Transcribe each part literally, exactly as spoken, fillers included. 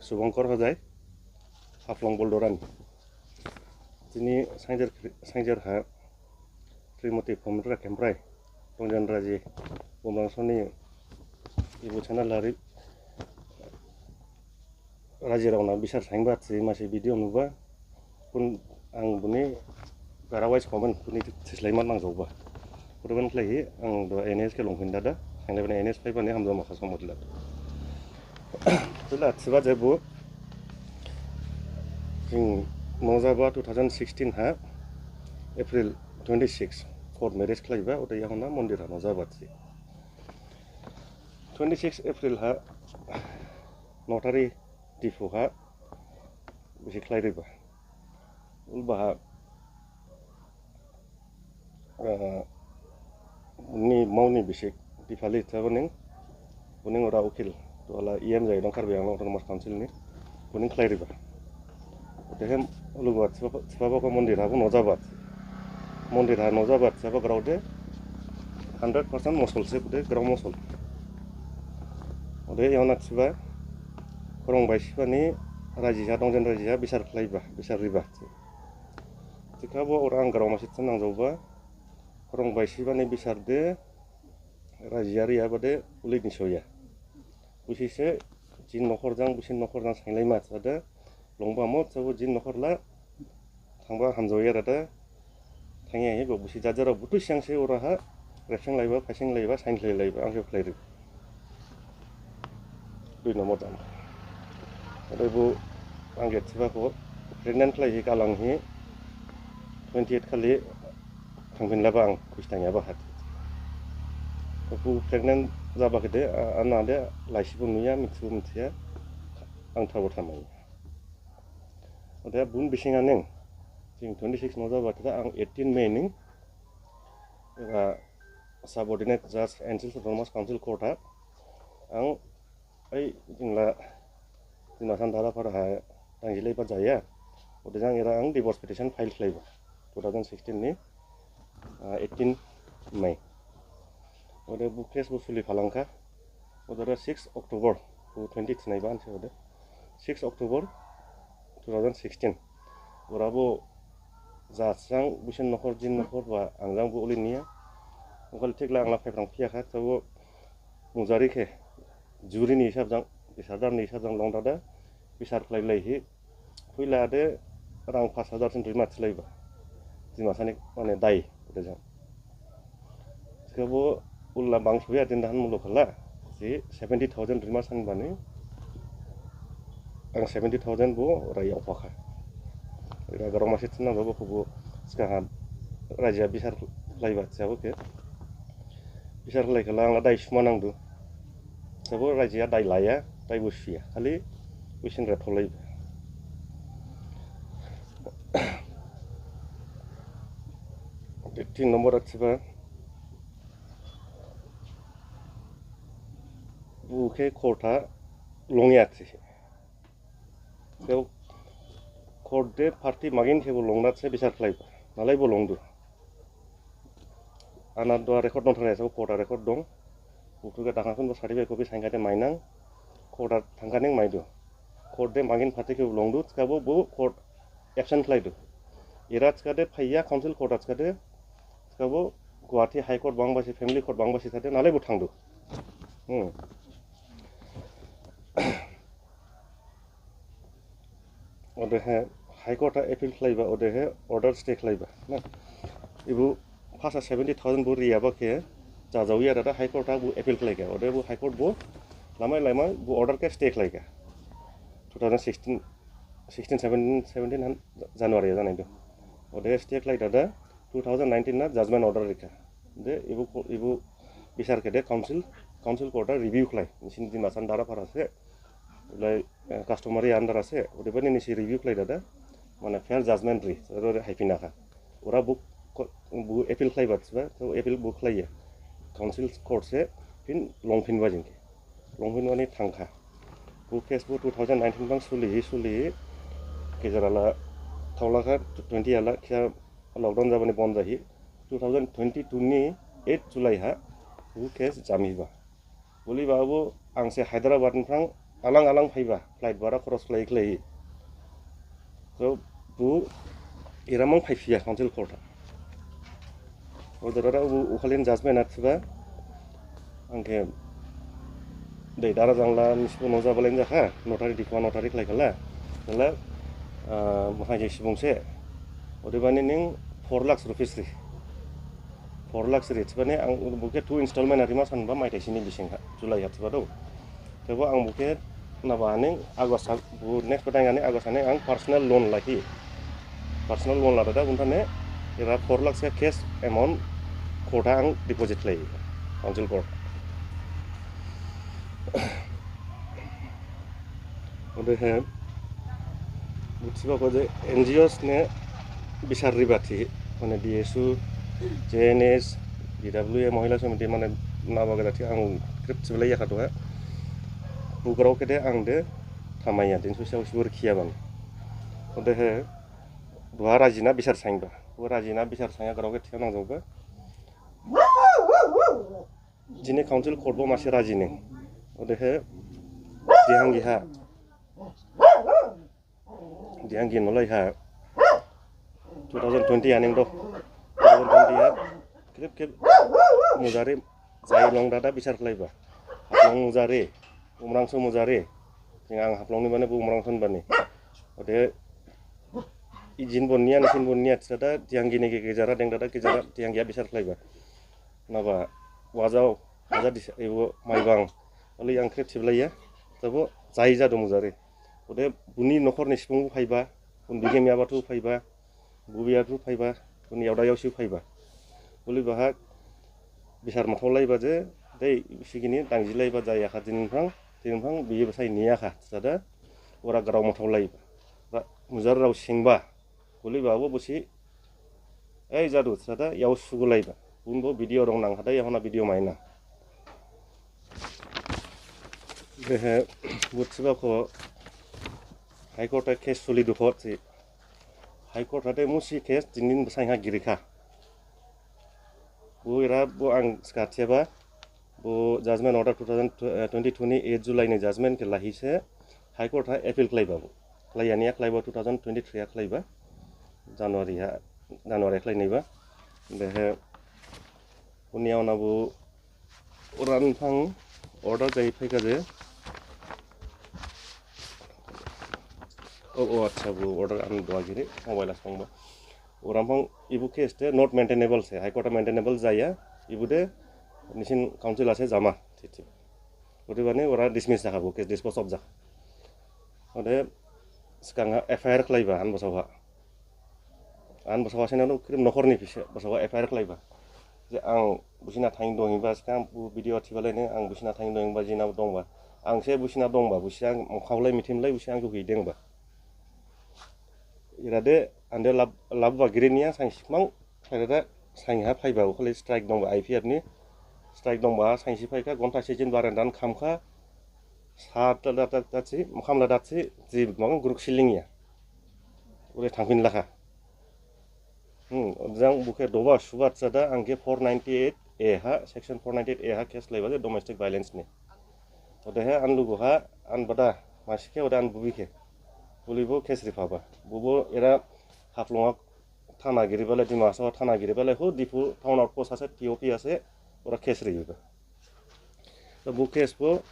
Subhankar Hojai, Haflong Boldorani. Dini sainjer, sainjer ha Srimati Pamitra Kemprai, Tongjon Raji, Bumrang Soni, ibu channel lari, raji raona bisar saingba thi masi video nuba, pun ang buni gara wise comment buni thislaiman nangjaoba. Kuruban khlaihi ang do N S khe longphin dada, ang lebana N S phaiba ni hamjaoma kha somot la. Tula thiba jebo, jing nojaba two thousand sixteen ha, April twenty six, court marriage khlaiba, ode yahona mondir ha nojaba thi. Twenty six April ha, notary Diphu ha, bisi khlairiba. Ulba ha, eh, ni mauni bisik, Dipali thaboning, buning ora ukil, tuala E M jai dong Karbi Anglong Autonomous Council ni, buning khlairiba. Odehe lugu ha thiba, thiba bako mondir ha bo nojaba. Mondir ha nojaba thiba grao de, hundred percent mosol se, ode grao mosol. Ode yahona thiba, khorong baisiba ni raji ha, Tongjon raji ha, bisar khlaiba, bisar riba. Thikhabo ora ang grao masi thanangjaoba, khorong baisiba ni bisar de, raji ha riyaba de, uli ni soya. Busi se, jin nokhor jang, busi nokhor jang sainglaima thada, longba mo, thabo jin nokhor la, thangba hamjaoya dada, thangya hi, bo busi jajarao butu siang se ora ha, repseng laiba, phaiseng laiba, sain khlai laiba, ang khe khlai ri. Dui number jam. Ode bo, ang khe thiba kho, pregnant khlai hi, kalang hi, twenty eight khali, thangphin laba ang, khuis thangyaba hat. Bo pregnant jaba khede, a-, ana de, laisibo nuya, mithibo mithiya, ang thabo thamai. Ode bun bising aning, jing twenty six nojaba khede, ang eighteen May ning, ora subordinate judge N C Hills Autonomous Council Court ha, ang, ai, jingla, jingla san dara phar ha, thangjilaiba jaya, ode jang era ang divorce petition file khlaiba, two thousand sixteen ni, ah, eighteen May. Ode bo case bo suli phalangkha, ode six October, bo twenty thinaiba anse ode, six October two thousand sixteen. Ora bo, jasang, busin nokhor, jin nokhor ba, ang jang bo uli niya. Ongkal thikla ang la phaiphrang phiyakha, thabo mujari khe, juri ni hisab jang, bisardar ni hisab jang long dada, bisar khlai lai hi, phuila de rang pas hajar sin rima thilaiba. Jima sani, mane dai, ode jang. Thikhabo ulla bang suya din dahan muluk hala, si seventy thousand rima san bani, ang seventy thousand bo rai yao pakha. Ira garong masi thina bo khubo, sikaha raja bisar khlaiba, thikhabo khe. Bisar khlai khala ang la dai suma nangdu. Thikhabo raja dai laya, dai bo suya. Khali, uisin ra tholaiba. Tin number athiba, bo khe court ha longya thi. Bo court de party magin khe bo longna se bisar khlaiba. Nalai bo longdu. Ana do record dong thangya, so court ha record dong. Buthu khe dakhna sun bo certificate copy sainkhade mainang. Court ha thangkha ning maidu. Court de magin party khe longdu, thikhabo bo court absent khlaidu. Era thikhade phaiya council court ha thikhade, thikhabo Guwahati High Court bangbasi, family court bangbasi thade, nalai bo thangdu. Hmm. Odehe High Court ha appeal khlaiba, odehe order stay khlaiba. Na? Ibu phasa seventy thousand bo riyaba khe, jajaoya dada High Court ha bo appeal khlaikha. Ode bo High Court bo lamai lamai bo order khe stay khlaikha. Two thousand sixteen, sixteen, seventeen, seventeen han January ha janaidu. Ode stay khlai dada two thousand nineteen na judgment order rikha. De ibu, ibu bisar khe de council, council court ha review khlai. Nisi ni Dimasa ni dara phara se, lai, eh, customary under ase, odebani nisi review khlai dada, mane fair judgment ri, aro re haiphinakha. Ora bo ko-, bo appeal khlaiba thiba, to appeal bo khlaiya. Council court se phin longphinba jing khe. Longphinbani thangkha. Bo case bo two thousand nineteen bang sulihi, sulihi, gejer ha la thaolakha, twenty ha la kisa lockdown jabani bon jahi. Two thousand twenty-two ni eight July ha, bo case jamhiba. Boliba bo ang se Hyderabad niphrang alang alang phaiba, flight bara khoros khlai khlai. So, bo iramang phaiphiya council court ha. Order ara bo ukhalin judgment athiba. Angkhe dei dara jangla nisbo noja balen jakha, notary dikwa notary khlai khala. Jala, ah, mahai je subung se. Odebani ning four lakhs rupees ri. Four lakhs ri, thibani ang bokhe two installment arima sanba maithai sini bising ha, July ha thiba do. Thebo ang bokhe naba aning August ha, bo next batang ani August ani ang personal loan lahi. Personal loan lada da bunthane era four lakhs ka cash amount court ha ang deposit lai, council court. Odehe, buthiba ko je N G Os ne bisar riba thi, mane D S U, J N S, D W A, Mahila Samiti, mane naba gada thi ang khrip thiba lai yakha duha. Bugrao khe de ang de thamaiya, din susiao sibur khiya ban. Odehe, duha rajina bisar saingba. Duha rajina bisar saingya grao khe thiya nangjaoba. Jini council court bo masi raji ning. Odehe, Dihangi ha. Dihangi nolai ha. Two thousand twenty aning do. Two thousand twenty ha. Khrip khrip mujari jai long dada bisar khlaiba. Haflong mujari. Umrangso mujari. Jing ang Haflong ni bani bo Umrangso ni bani. Ode ijin bon niya, nisin bon niya, thada Dihangi ni ge gejara deng dada gejara Dihangi ha bisar khlaiba. Naba, Wajao, Haja disa, ebo Maibang. Oli ang khrip thiba lai ya. Thabo, jai jadu mujari. Ode buni nokhor ni sibung phaiba, bun bigem yaba thu phaiba, bubiya thu phaiba, buni yaoda yaosi phaiba. Oli bahak, bisar mathao laiba je, dei sigini dangji laiba jaya kha din phrang, din phrang, biye basai niya kha, thada, ora grao mathao laiba. Ra-, mujar rao singba, Gulibabo busi, ei jadu, thada, yao sugulaiba. Bunbo video rong nang hada, yahona video maina. Behe, buthiba ko, High Court ha case suli dukho si. High Court ha de musi case tinin basain ha girikha. Bo ira bo ang skathiyaba, bo judgment order two thousand twenty-two ni eight July ni judgment khe lahise High Court ha appeal khlaiba bo. Khlaiyaniya khlaiba two thousand twenty-three ha khlaiba. January ha, January khlainaiba. Behe, uniya ona bo oran phang order jai phaikha je. O, o, acha, bo order an dua giri, mobile asong bo. Oran phang ibu case de not maintainable se, High Court ha maintainable jaya, ibu de nisin council ase jama, thiti. Odebani ora dismiss jakha bo, case dispose of jakha. Ode sgang ha F I R khlaiba, an basao ha. An basao ha sena no krim nokhor ni phisa, basao ha F I R khlaiba. Je ang busina thang dongba, sgang bo video thibalai ne, ang busina thang dongba, jina dongba. Ang se busina dongba, busi ang mokhaolai mithimlai, busi ang khe dengba. Ira de, ande lab, labba giri niya, sain sikmang, khlaida, sain ha phaiba, ukhali strike dongba, I P F ni strike dongba, sain si phaikha, gonta sejin barandan khamkha, sa da da da da si, mokhamla da si, ji mokang guruk siling ya. Ule thangphin lakha. Hmm, jang bukhe doba subat sada, ang khe four ninety-eight A ha, section four ninety-eight A ha case laiba je domestic violence ni. Odehe an lugu ha, an bada, masi khe ode an bubi khe. Bulibo case riphaba. Bubo era Haflong ha thana giri bale, Dima Hasao ha thana giri bale, ho Diphu town outpost ase, T O P ase, ora case riba. To bo case bo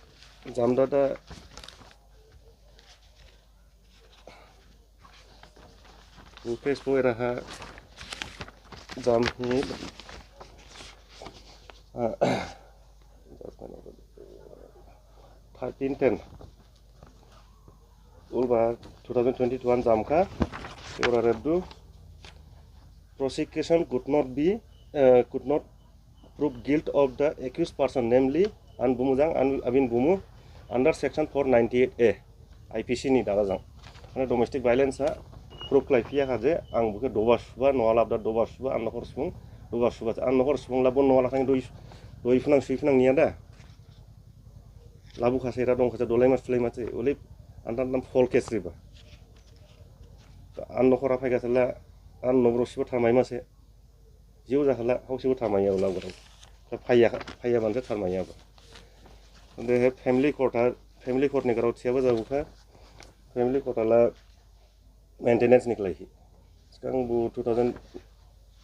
jamdada, bo case bo eraha jam hi, ah, thirteen ten. Ulba two thousand twenty-one jamkha, ora rebdu. Prosecution could not be, uh, could not prove guilt of the accused person, namely, an bumu jang, an abin bumu, under section four ninety-eight A, I P C ni dara jang. Mane domestic violence ha prove khlai phiya kha je, ang bukhe doba suba, noa labda doba suba, an nokhor subung, doba suba, an nokhor subung labo noa lakhang doi, doi phunang, sui phunang niya da. Labu khase ra dong khase dolai mas, tulai mas, ule an tan tam fall case riba. An nokhor aphai khase la, an nobro sibo tharmai mase. Jiu jakhala, hausibo tharmaiya ula gurang. Phaiya, phaiya banse tharmaiya ba. Odehe family court ha Family court ni grao thiyaba jabukha. Family court ala maintenance ni khlaihi. Sgang bo two thousand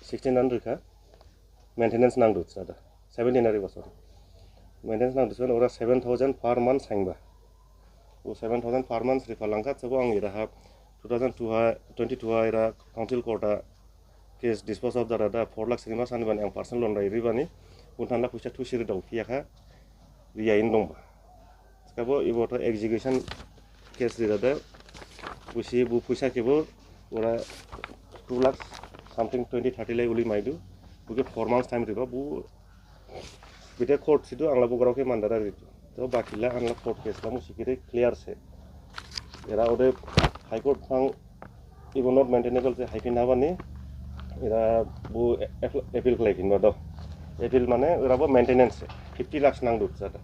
sixteen an rikha. Maintenance nangdu sada. Seventeen ari bosor. Maintenance nangdu sada ora seven thousand per month sangba. Bo seven thousand per month ripha langkha sabo ang iraha two thousand two ha, twenty-two ha ira council court ha case dispose of jada da four lakh srima sani bani ang personal loan rai ribani. Buntan la puisa two siri dau phiyakha. Riya in dongba. Skabo ibo to execution case rida da. Busi bu puisa kebo ora two lakhs something twenty thirty lai uli maidu. Buke four months time riba bu. Bide court sidu angla bu grao khe mandara ridu. To bakila angla court case la musi kire clear se. Era ode High Court phang ibo not maintainable se haiphin habani. Era bu appeal khlai phinba do. Appeal mane era bo maintenance fifty lakhs nangdu sada.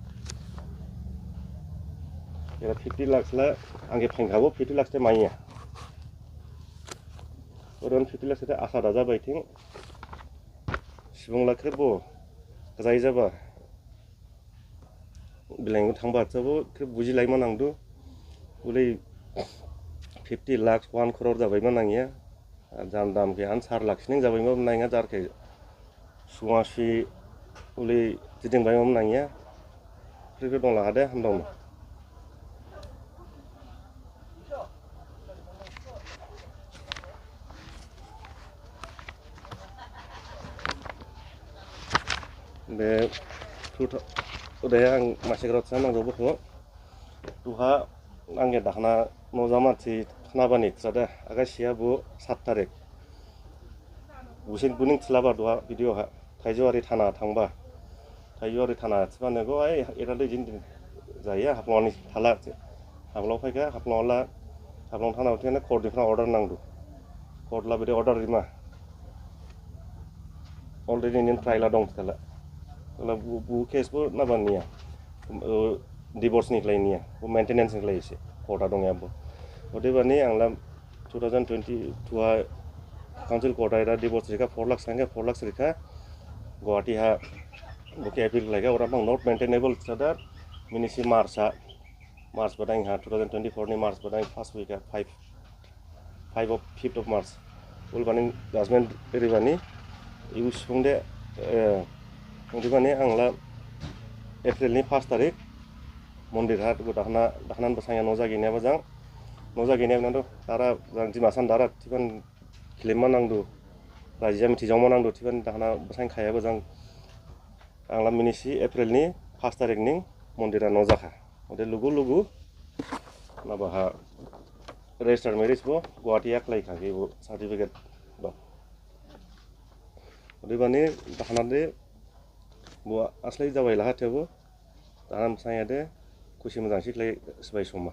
Era fifty lakhs la angge phainkhabo fifty lakhs te maiya. Oran fifty lakhs te asa daja baithing. Subung la khrip bo gajai jaba. Bileng thangba sabo khrip buji laima nangdu. Ulei fifty lakhs one crore jabaima nangya. Jam dam khe an sar lakhs ning jabaima nangya jar khe. Suwa si uli jiding bai mam nangya. Khrip khrip dong lahade ham dong. Be thu tha-, ode ang masi grao sana nangjaobo kho. Tuha angge dakhna nojama thi khna bani thrada aga siya bo sat tarik. Busin buning thlaba duha video ha. Thaijuwari thana thangba. Thaijuwari thana thibane go ai era de jin din jaya Haflong ni thala se. Haflong phaikha Haflong la Haflong thana uthene court ni phana order nangdu. Court la bide order rima. Already nin trial a dong thala. Thala bu, bu case bo naba niya. Divorce ni khlai niya. Bu maintenance ni khlai se. Court a dong ya bo. Odebani angla two thousand twenty-two ha council court ha era divorce rikha four lakhs sangkha four lakhs rikha. Guwahati ha buke appeal khlaikha ora bang not maintainable sada minisi March ha. March badang ha two thousand twenty-four ni March badang first week ha five five of fifth of March. Ulbani judgment ribani iu sungde ribani angla April ni first tarik mondir ha dakhna dakhnan basangya noja gini abajang noja gini abajang to tara jang jimasan dara thiban khilima nangdu raji jami thijongma nangdu thiban dakhna basang khaya bajang angla minisi April ni first tarik ning mondir ha nojakha. Ode lugu lugu nabaha register marriage bo Guwahati ha khlaikha khe bo certificate dong. Odebani dakhna de bo aslai jabai laha thebo dakhna basangya de khusi mojang si khlai sbai soma.